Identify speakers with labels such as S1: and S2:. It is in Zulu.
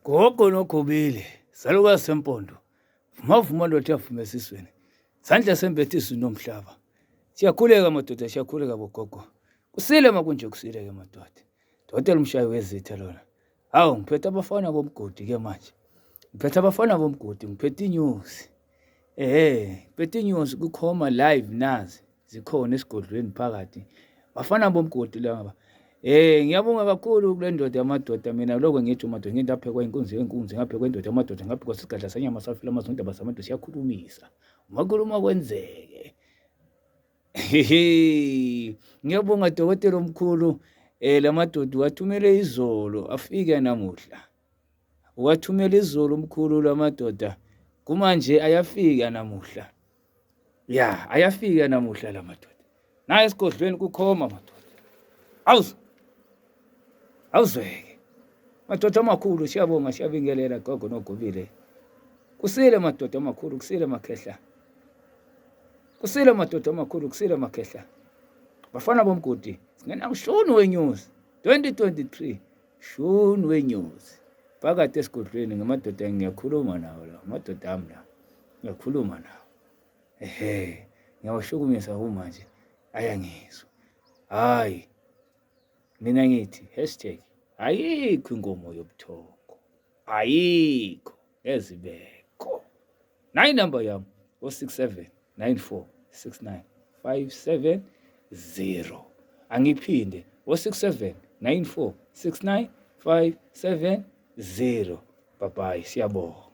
S1: Gogo noGobile, salukazi sempondo, vuma vuma ndoda yavuma esiswini. Sandla sembethe izulu nomhlaba. Siyakhuleka madoda, siyakhuleka bogogo. Kusile makunje kusile ke madoda. Dokotela umshayi wezitha lona. Hawu ngiphethe abafana bomgodi ke manje. Ngiphethe abafana bomgodi, ngiphethe inyosi. Ehhe, ngiphethe inyosi kukhoma live nazi. Zikhona esigodlweni phakathi. Bafana bomgodi laba. Ngiyabonga kakhulu kule ndoda yamadoda mina lokho ngithi umadoda ngithi aphekwa inkunzi yenkunzi ngaphekwa indoda yamadoda ngaphekwa sigadla senyama safila amazonto abasabantu siyakhulumisa. Umakhuluma kwenzeke. Hehe. Ngiyabonga dokotela omkhulu lamadoda wathumele izolo afike namuhla. Wathumela izolo umkhulu lamadoda kumanje ayafika namuhla. Ya, ayafika namuhla lamadoda. Naye esigodlweni kukhoma madoda. Awuz. Awuzweke. Madoda amakhulu siyabonga siyabingelela gogo nogobile. Kusile madoda amakhulu kusile makhehla. Kusile madoda amakhulu kusile makhehla. Bafana bomgodi singena kushuni wenyuzi 2023 shuni wenyuzi. Phakathi esigodlweni ngamadoda ngiyakhuluma nawo la amadoda ami la. Ngiyakhuluma nawo. Ehhe ngiyawashukumisa kumanje ayangizwa. Hayi mina ngithi hashtag ayikho inkomo yobuthongo. Ayikho ezibekho. Nayi inamba yami 067 94 69 570. Angiphinde 067 94 69 570. Bye bye siyabonga.